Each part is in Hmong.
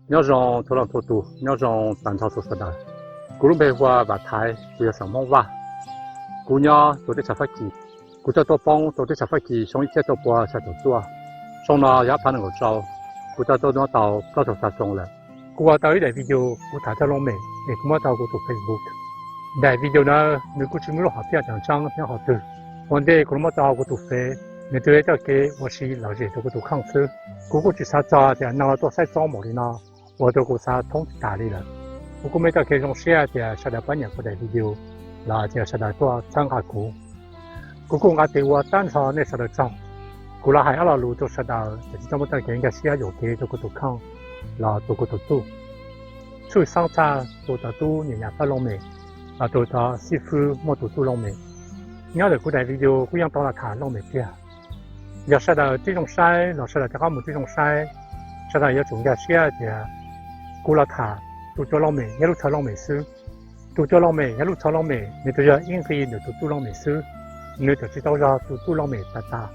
Nyob zoo txhua leej txhua tus, nyob zoo tag nrho txhua sawv daws. Kuv lub npe hu ua Vam Thaiv, kuv yog xeem Hmoob Vaj. Kuv nyob rau teb chaws Fab Kis. Kuv txawm tuaj poob rau teb chaws Fab Kis xyoo ib txhiab cuaj pua xya caum cuaj. Xyoo no yog ob phav nees nkaum rau, kuv txawm tuaj nyob tau plaub caug xya xyoo lawm. Kuv ua tau ib daim video kuv tham txog looj mem es kuv muab tau kuv tus Facebook. Daim video no nws kuj tsis muaj lub hom phiaj tseem tseeb thiab qhov twg. Ua ntej kuv los muab tso hauv kuv tus fev, nws twb yog txoj kev ua si lom zem rau kuv tus kheej xwb. Kuv kuj tsis xav txog tias neeg los tuaj saib txob npaum li no, ua rau kuv xav thoob tsis tas li lawm. Kuv kuj muaj txoj kev zoo siab tias sawv daws pab nyiam kuv daim video los tias sawv daws tuaj txhawb nqa kuv. Kuv kuj nqa tes ua tag nrho nej sawv daws tsaug. Kuv los hais ob lo lus rau sawv daws es tsis tau muaj txoj kev nkag siab yuam kev rau kuv tus kheej los rau kuv tus txuj. Tshwj xeeb tshaj tus cov tub nyiam nyiam pab looj mem los tus cov xib fwb muaj tus txuj looj mem. Nyob ntawm kuv daim video kuj yeej tau los tham looj mem tiag. Yog sawv daws tib zoo saib los sawv daws rov qab mus tib zoo saib, sawv daws yuav tsum nkag siab tias kuv los tham tus cua looj mem thiab lub tshav looj mem xwb. Tus cua looj mem thiab lub tshav looj mem nws tsuas yog ib nqi ntawm tus txuj looj mem xwb, nws tseem tsis tau yog tus txuj looj mem tas tas.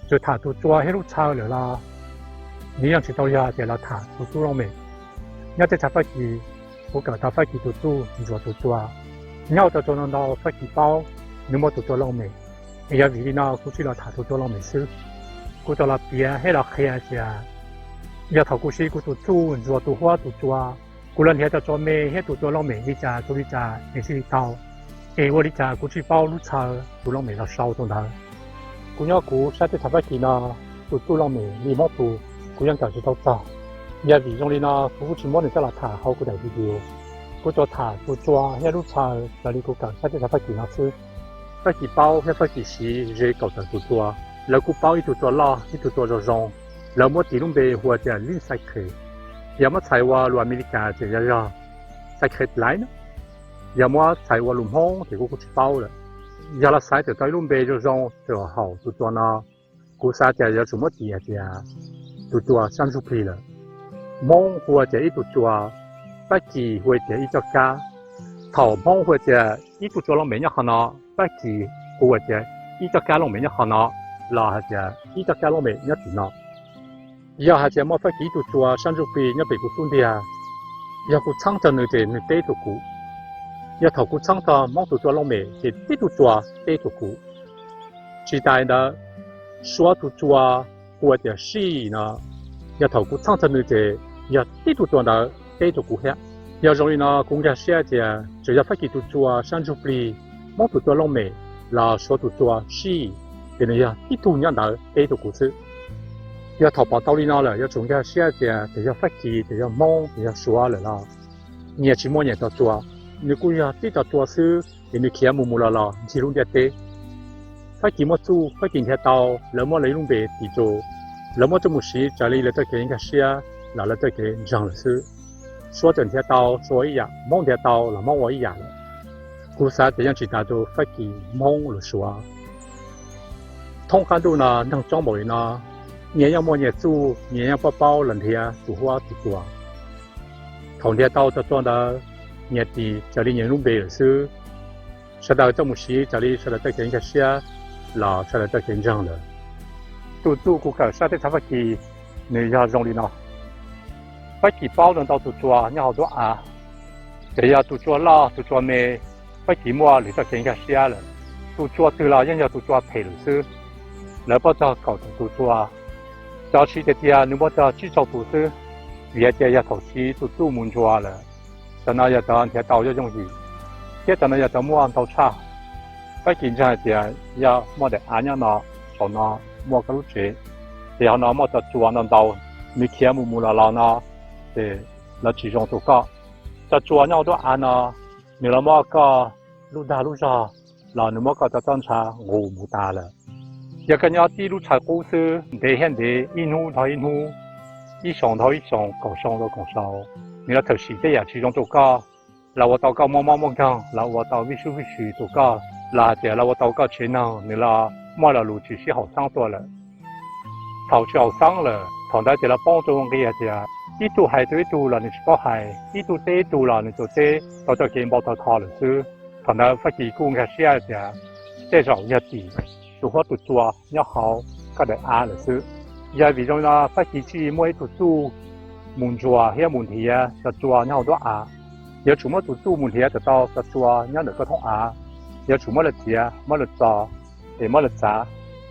Tsuas tham tus cua thiab lub tshav lawm los nws yeej tsis tau yog tias los tham tus txuj looj mem. Nyob teb chaws Fab Kis, kuv kawm tau Fab Kis tus txuj ntsuas tus cua. Nyob rau txhua ntau ntau Fab Kis paub nws muaj tus cua looj mem, es yog vim li no kuv thiaj los tham tus cua looj mem xwb. Kuv tau los piav thiab los qhia tias yog thaum kuv siv kuv tus txuj ntsuas tus huab tus cua, kuv los nrhiav tau cua me thiab tus cua looj mem li cas rau li cas es thiaj li tau, es ua li cas kuv tsis paub lub tshav tus looj mem los sau rau ntawd. Kuv nyob kuv sab teb chaws Fab Kis no, tus txuj looj mem li Hmoob tus kuv yeej kawm tsis tau txog. Yog vim zoo li no kuv kuj tsis muab nws coj los tham hauv kuv daim video. Kuv tsuas tham tus cua thiab lub tshav raws li kuv kawm sab teb chaws Fab Kis no xwb. Fab Kis paub thiab Fab Kis siv ze kaum tawm tus cua. Lawv kuj paub ib tug cua loj ib tug cua zoo zoo, lawv muab tis lub npe hu ua tias Lynx Cycad. Yog muab txhais ua lus Amelikas ces yog, yog Cycad Lynx. Yog muab txhais ua lus Hmoob ces kuv kuj tsis paub lawm. Yog los xaiv txawm tau ib lub npe zoo zoo txawm haum tus cua no, kuv xav tias yuav tsum muab tis hais tias tus cua sab ntsuj plig lawm. Hmoob hu ua tias ib tug cua, Fab Kis hu ua tias ib coj kab. Thaum Hmoob hu ua tias ib tug cua looj mem nyob qhov no, Fab Kis hu ua tias ib coj kab looj mem nyob qhov no, los hais tias ib coj kab looj mem nyob tim no. Yog hais tias muaj Fab Kis ib tug cua sab ntsuj plig nyob pem kuv xub ntiag, yog kuv txheeb txog nws ces nws teb rau kuv. Yog thaum kuv txheeb txog Hmoob tus cua looj mem ces tib tug cua teb rau kuv. Tsis tas li ntawd, Suav tus cua hu ua tias Sij no, yog thaum kuv txheeb txog nws ces yog tib tug cua ntawd teb rau kuv thiab. Yog zoo li no kuv nkag siab tias tsuas yog Fab Kis tus cua sab ntsuj plig, Hmoob tus cua looj mem, los Suav tus cua Sij, ces nws yog tib tug nyob ntawd teb rau kuv xwb. Yog thaum pom tau li no lawm yuav tsum nkag siab tias tsuas yog Fab Kis, tsuas yog Hmoob, tsuas yog Suav lawm los nyias tsis muaj nyias cov cua, nws kuj yog tib cov cua xwb es nws khiav mus mus los los ncig lub ntiaj teb. Fab Kis muaj txuj, Fab Kis nrhiav tau, lawv muab lawv ib lub npe tis rau, lawv muab coj mus siv raws li lawv txoj kev nkag siab los lawv txoj kev ntseeg lawm xwb. Suav txawm nrhiav tau, Suav ua ib yam, Hmoob nrhiav tau los Hmoob ua ib yam lawm. Kuv xav tias yeej tsis tas rau Fab Kis, Hmoob los Suav. Thoob qab ntuj no neeg coob npaum li no, nyias yeej muaj nyias txuj, nyias yeej paub paub los nrhiav tus huab tus cua. Thaum nrhiav tau cov cua ntawd, nyias tis raws li nyias lub npe lawm xwb. Sawv daws coj mus siv raws li sawv daws txoj kev nkag siab los sawv daws txoj kev ntseeg lawm. Tus txuj kuv kawm sab teb chaws Fab Kis, nws yog zoo li no. Fab Kis paub ntau tus cua nyob hauv ntuj av, ces yog tus cua loj tus cua me, Fab Kis muaj lwm txoj kev nkag siab lawm. Tus cua twg los yeej yog tus cua phem lawm xwb. Lawv paub txog kaum tawm tus cua, cov siv tiag tiag nws muaj txog tsib rau tus xwb, vim hais tias yog thaum siv tus txuj mus ntsuas lawm, cov no yog cov nrhiav tau yooj yooj yim, thiab cov no yog cov muaj ntau tshaj. Fab Kis ntseeg hais tias yog muaj daim av nyob no, saum no muaj koj lub tsev, ces hauv no muaj cov cua ntau ntau, nws khiav mus mus los los no, ces lawv tsis zoo rau koj. Cov cua nyob hauv ntuj av no, nws los muab koj lub dag lub zog, los nws muab koj cov txoj ntsha nqus mus tas lawm. Yog koj nyob tib lub tshav qub xwb, ntev thiab ntev, ib hnub dhau ib hnub, ib xyoo dhau ib xyoo, kaum xyoo dhau kaum xyoo, nws los txhawm sim tej yam tsis zoo rau koj, los ua tau koj muaj mob muaj nkeeg, los ua tau vij sub vij sw rau koj, los hais tias los ua tau koj tsev neeg nws los muaj lo lus tsis sib haum xeeb tuaj lawm. Thaum tsis haum xeeb lawm, thaum ntawd ces lawv paub rau nqi hais tias ib tug hais rau ib tug los nws tsis paub hais, ib tug teb ib tug los nws tsuas teb tau txoj kev npau taws kho lawm xwb. Thaum ntawd Fab Kis kuj nkag siab hais tias tej zaum yog tim tus huab tus cua nyob hauv koj daim av lawm xwb. Yog vim zoo li no Fab Kis thiaj muaj ib tug txuj mus ntsuas thiab mus nrhiav cov tsua nyob hauv ntuab av. Yuav tsum muab tus txuj mus nrhiav kom tau cov tsua nyob ntawm koj thoob av. Yuav tsum muab lawv txiav, muab lawv txo, es muab lawv txav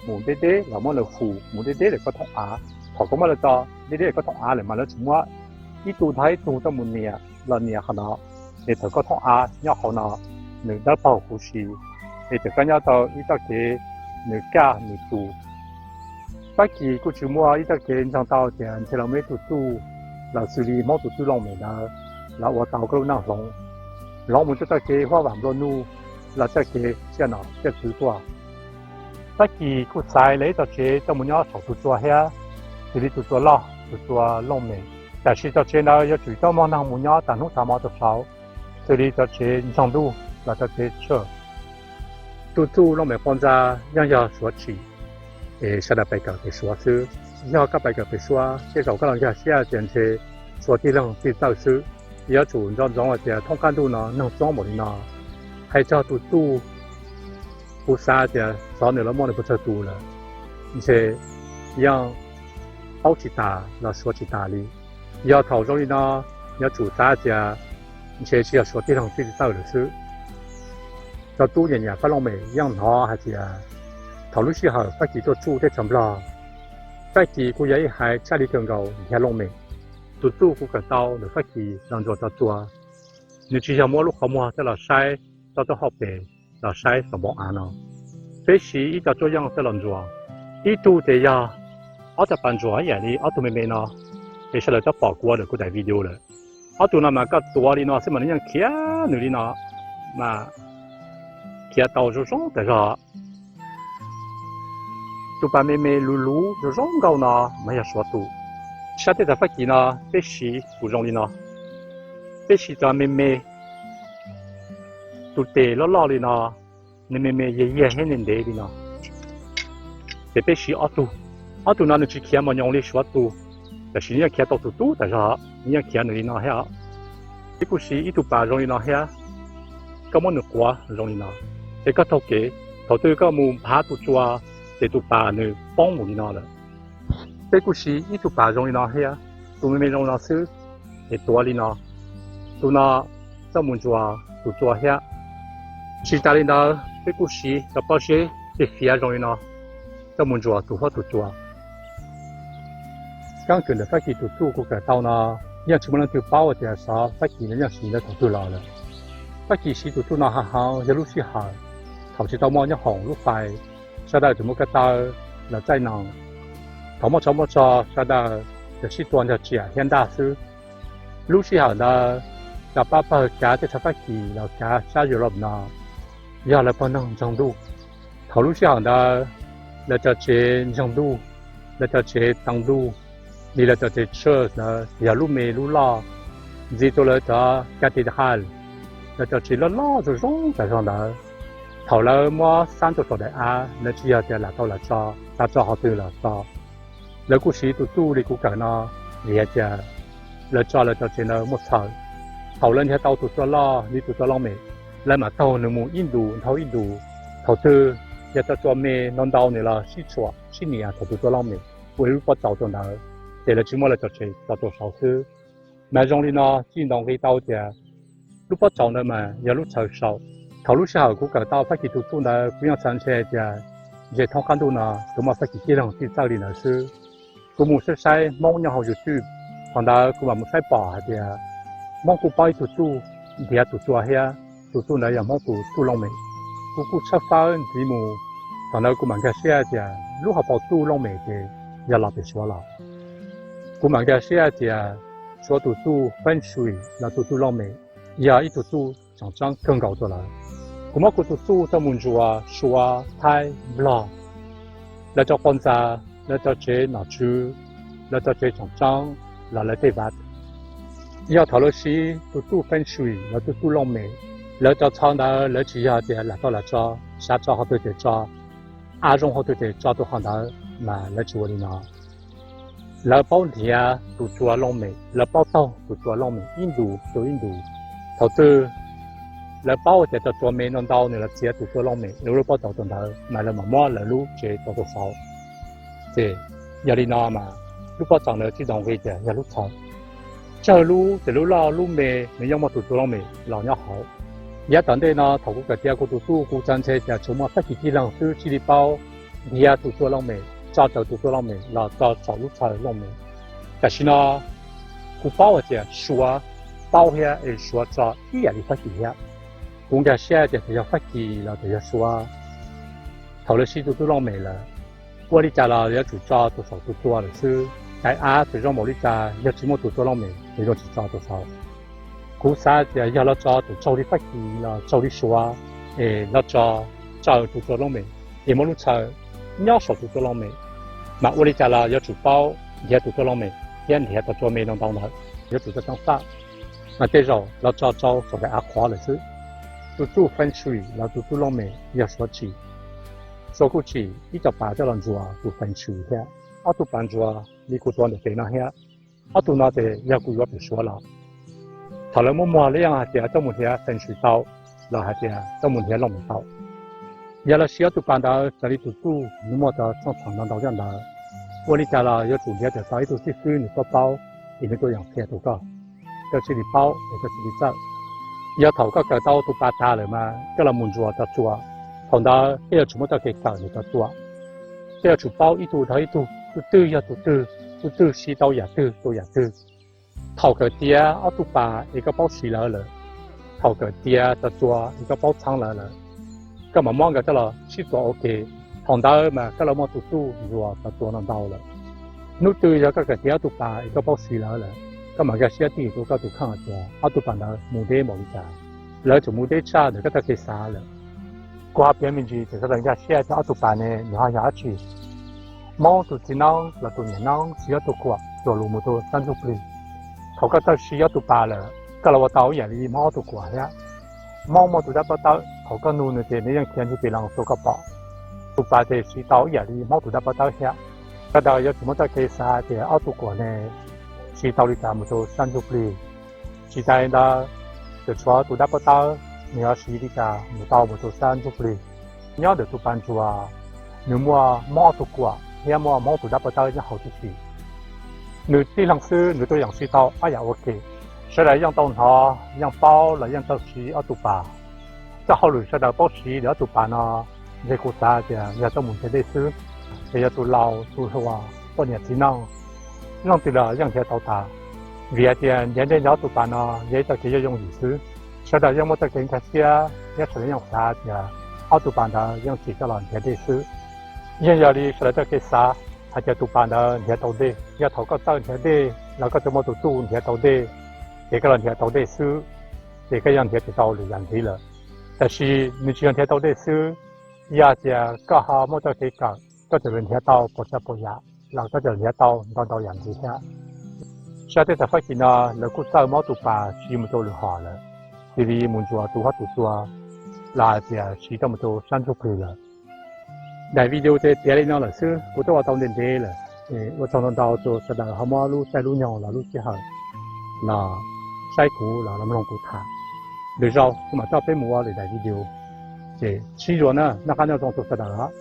mus deb deb los muab lawv hu mus deb deb ntawm koj thoob av. Thaum koj muab lawv txo deb deb ntawm koj thoob av lawm mas lawv tseem muab ib tug nrog ib tug tuaj mus nias los nias qhov no, es thaum koj thoob av nyob hauv no nws dawb paug huv si, es thaum koj nyob tau ib txoj kev nws kaj nws tus. Fab Kis kuj tsis muaj ib txoj kev ntseeg tau tias ntshe los muaj ib tug txuj los xws li Hmoob tus txuj looj mem ntawd los ua tau koj lub neej hloov, hloov mus txoj kev huab vam nplua nuj los txoj kev tsiaj nom tsiaj txwv tuaj. Fab Kis kuj xaiv lawv ib txoj tsev tuaj mus nyob saum tus tsua thiab, xws li tus tsua loj tus tsua looj mem. Tiam sis txoj tsev ntawd yuav tsum tau muaj neeg mus nyob tas hnub tas hmo rau saud, xws li txoj tsev ntsoog ntuj los txoj tsev tshaj. Tus txuj looj mem quas ntxa yeej yog Suav tsim, es sawv daws pais kawm pem Suav xwb. Yog koj pais kawm pem Suav tej zaum koj los nkag siab tias ntshe Suav tij laug txij txawj xwb. Yuav tsum nco ntsoov hais tias thoob qab ntuj no neeg coob npaum li no, hais txog tus txuj kuv xav tias xyov nws los muaj nws puas tsawg tus lawm, ntshe yeej paub tsis tas los suav tsis tas li. Yog thaum zoo li no, yuav tsum xav tias ntshe tsis yog Suav tij laug txij txawj lawm xwb. Cov tub nyiam nyiam pab looj mem yeej hnov hais tias thaum lub sij hawm Fab Kis tuaj tsuj teb chaws Nplog, Fab Kis kuj yog ib haiv tshaj li kawg nkaus nrhiav looj mem. Tus txuj kuj kawm tau ntawm Fab Kis los ntsuas tso tsua, nws tsis yog muab lub qhov muag coj los saib txoj tub hauj pes los saib tom npoo av no. Peb siv ib co tsuab yeej coj los ntsuas, ib tug ces yog ob tug pas ntsuas ib yam li ob tug me me no, es sawv daws twb pom kuv ua ntawm kuv daim video lawm. Ob tug no mas koj tuav li no xwb mas nws yeej khiav nws li no, mas khiav tau zoo zoo tas zog. Tus pas me me luv luv zoo zoo nkauj no mas yog Suav tus. Sab teb chaws Fab Kis no peb siv tus zoo li no, peb siv cov me me, tus tes loj loj li no, nws me me yiag yiag thiab ntev ntev li no. Ces peb siv ob tug, ob tug no nws tsis khiav mos nyoos li Suav tus, tab sis nws yeej khiav tau tus tub tas zog, nws yeej khiav nws li no thiab. Peb kuj siv ib tug pas zoo li no thiab, koj muab nws quav zoo li no, ces koj taug kev, thaum twg koj mus nphav tus tsua, ces tus pas nws poob mus li no lawm. Peb kuj siv ib tug pas zoo li no thiab, tus me me zoo li no xwb, ces tuav li no, tus no coj mus ntsuas tus tsua thiab. Tsis tas li ntawd peb kuj siv cov pob zeb fiav fiav zoo li no coj mus ntsuas tus huab tus tsua. Keeb kwm ntawm Fab Kis tus txuj kuv kawm tau no, yeej tsis muaj leej twg paub tias xyov Fab Kis nws yeej siv ntawd thaum twg los lawm. Fab Kis siv tus txuj no hav heev yog lub sij hawm thaum tsis tau muaj nyob hoom lub fais, sawv daws tseem muaj ko taw los txaij nees. Thaum muaj tsov muaj rog sawv daws tseem sib tua nrog tsiam thiab ntaj xwb. Lub sij hawm ntawd cov pab pawg kav teb chaws Fab Kis los kav sab Europe no yog lawv pawg neeg ntsoog ntuj. Thaum lub sij hawm ntawd lawv cov tsev ntsoog ntuj, lawv cov tsev teev ntuj, li lawv cov tsev church ntawd yog lub me lub loj, ntxiv rau lawv cov cathedral, lawv cov tsev loj loj zoo zoo tas zog ntawd. Thaum lawv muab xab rau saum daim av, lawv tsis yog tias lam tau lam tso, lam tso qhov twg los tso. Lawv kuj siv tus txuj li kuv kawm no, vim hais tias lawv tso lawv cov tsev ntawd muaj txhaws. Thaum lawv nrhiav tau tus tsua loj li tus tsua looj mem, lawv mam taug nws mus ib ntus dhau ib ntus. Thaum twg yog cov tsua me ntau ntau nws los sib tshuam sib nias thaum tus tsua looj mem ua ib lub pob tsaus rau ntawd, ces lawv tsis muab lawv cov tsev tso rau saud xwb. Mas zoo li no txij nkaus nqi tau tias lub pob tsaus ntawd mas yog lub txhaws saum. Thaum lub sij hawm kuv kawm tau Fab Kis tus txuj ntawd kuv yeej xav ntshe tias ntshe thoob qab ntuj no tsuas muaj Fab Kis tij laug txij txawj li ntawd xwb. Kuv mus saib saib Hmoob nyob hauv YouTube, thaum ntawd kuv mam mus saib pom hais tias Hmoob kuj paub ib tug txuj nrhiav tus tsua thiab, tus txuj ntawd yog Hmoob tus txuj looj mem. Kuv kuj tshawb fawb ntxiv mus, thaum ntawd kuv mam nkag siab tias lub hauv paus txuj looj mem ces yog los pem Suav los. Kuv mam nkag siab tias Suav tus txuj feng shui los tus txuj looj mem yog ib tug txuj tseem ceeb kawg nkaus rau lawv. Kuv muab kuv tus txuj coj mus ntsuas Suav, Thaib, Nplog, lawv cov quas ntxa, lawv cov tsev nom tswv, lawv cov tsev tseem ceeb los lawv tej vaj. Yog thaum lawv siv tus txuj feng shui los tus txuj looj mem, lawv cov tsho ntawd lawv tsis yog tias lam tau lam tso, xav tso qhov twg ces tso, av zoo qhov twg ces tso rau qhov ntawd, mas lawv tsis ua li no. Lawv paub nrhiav tus tsua looj mem, lawv paub taug tus tsua looj mem ib ntus rau ib ntus. Thaum twg lawv paub tias cov tsua me ntau ntau nws los txiav tus tsua looj mem, lawv lub pob tsaus rau ntawd mas lawv mam muab lawv lub tsev tso rau saud. Ces yog li no mas lub pob tsaus ntawd txij nkaus nqi tias yog lub txhaws. Tsawg lub ces lub loj lub me nws yeej muaj tus txua looj mem los nyob hauv. Yav tom ntej no thaum kuv kawm tiav kuv tus txuj kuv txawm ntshai tias tsuas muaj Fab Kis tib leeg xwb thiaj li paub nrhiav tus txua looj mem, tso raws tus txua looj mem los tso saum lub chaw looj mem. Tam sim no kuv paub hais tias Suav paub thiab es Suav tso ib yam li Fab Kis thiab. Kuv nkag siab tias txawm yog Fab Kis los txawm yog Suav, thaum lawv siv tus txua looj mem lawm, ua li cas los yuav tsum tso tus saum tus txua lawm xwb. Daim av txawm zoo npaum li cas yog tsis muaj tus txua looj mem ces yuav tsis tso tus saum. Kuv xav tias yog los tso txawm tsaug li Fab Kis los tsaug li Suav, es los tso raws tus txua looj mem, es muaj lub chaw nyob saum tus txua looj mem, mas ua li cas los yuav tsum paub nrhiav tus txua looj mem thiab nrhiav tau txua me no ntau ntawd, yuav tsum tau ceev faj. Mas tej zaum los tso rau saum daim av qhuav lawm xwb. Tus txuj feng shui los tus txua looj mem yog Suav tsim. Suav kuj tsim ib co pas coj los ntsuas tus feng shui thiab. Ob tug pas ntsuas li kuv tuav ntawm pem no thiab. Ob tug no ces yog kuv yuav pem Suav los. Thaum lawv muab muag lawv yeej hais tias coj mus nrhiav feng shui tau, los hais tias coj mus nrhiav looj mem tau. Yog lawv siv ob tug pas ntawd raws li tus txuj nws muaj cov txheej txheem ntau ntau coj ntawd, ua li cas los yuav tsum nrhiav tau ib tug xib fwb nws paub paub, es nws tuaj yeem qhia rau koj, koj thiaj li paub es koj thiaj li txawj. Yog thaum koj kawm tau tus pas tas lawm mas koj los mus ntsuas cov txua, thaum ntawd koj yuav tsum muab txoj kev kawm ntawm cov txua. Koj yuav tsum paub ib tug dhau ib tug, tus twg yog tus twg, tus twg siv tau yam twg rau yam twg. Thaum kawm tiav ob tug pas es koj paub siv lawv lawm, thaum kawm tiav cov txua es koj paub txheeb lawv lawm, koj mam muab nkawd coj los sib txuas ua ke. Thaum ntawd mas koj los muaj tus txuj ntsuas cov txua no ntau lawm. Hnub twg yog koj kawm tiav ob tug pas es koj paub siv lawv lawm, koj mam nkag siab tig rau koj tus kheej tias ob tug pas ntawd mus deb npaum li cas, lawv tseem mus deb tshaj ntawm koj txoj kev xav lawm. Kuv ho piav me ntsis tias sawv daws nkag siab tias ob tug pas ne nws ho yog dab tsi. Hmoob tus txiv noob los tus niam noob siv ob tug kuam txuas lus mus rau sab ntsuj plig. Thaum koj txawj siv ob tug pas lawm, koj los ua tau ib yam li Hmoob ob tug kuam thiab. Hmoob muaj tus dab pab tawb, thaum koj nug nws ces nws yeej khiav ntsig pes lees rau koj pom. Tus pas ces siv tau ib yam li Hmoob tus dab pab tawb thiab. Sawv daws yuav tsum muaj txoj kev xav tias ob tug kuam ne siv tau li cas mus rau sab ntsuj plig. Tsis tas li ntawd, tseem tshuav tus dab pab tawb, nws yuav siv li cas mus tau mus rau sab ntsuj plig. Nyob ntawm tus pas ntsuas, nws muaj Hmoob ob tug kuam thiab muaj Hmoob tus dab pab tawb nyob hauv tib si. Nws tib leeg xwb nws tuaj yeem siv tau ob yam ua ke. Sawv daws yeej tau hnov yeej paub los yeej txawj siv ob tug pas. Txoj hauj lwm sawv daws paub siv li ob tug pas no, ntshe kuv xav tias yog coj mus nrhiav dej xwb, ces yog tus laus tus hluas poj niam txiv neej, leej twg los yeej nrhiav tau tas. Vim hais tias nrhiav dej nrog ob tug pas no yog ib txoj kev yooj yooj yim xwb. Sawv daws yeej muaj txoj kev nkag siab thiab sawv daws yeej xav tias ob tug pas ntawd yeej tsim coj los nrhiav dej xwb. Yeej yog li sawv daws txoj kev xav hais tias tus pas ntawd nrhiav tau dej. Yog thaum koj txawj nrhiav dej los koj txawm muaj tus txuj nrhiav tau dej, ces koj los nrhiav tau dej xwb, ces koj yeej nrhiav tsis tau lwm yam ntxiv lawm. Tab sis nws tsis yog nrhiav tau dej xwb, yog tias koj ho muaj txoj kev kawm, koj txawm los nrhiav tau puas tsav puas yam, los koj txawm nrhiav tau ntau ntau yam ntxiv thiab. Sab teb chaws Fab Kis no lawv kuj txawj muab tus pas siv mus rau lwm hom lawm, xws li mus ntsuas tus huab tus cua, los hais tias siv coj mus rau sab ntsuj plig lawm. Daim video ces piav li no lawm xwb, kuv twb ua tau ntev ntev lawm. Ua tsaug ntau ntau rau sawv daws ho muab lub caij lub nyoog los lub sij hawm los saib kuv los los mloog kuv tham. Lwm zaus kuv mam coj peb mus ua lwm daim video. Ces sib ntsib na, noj qab nyob zoo rau sawv daws.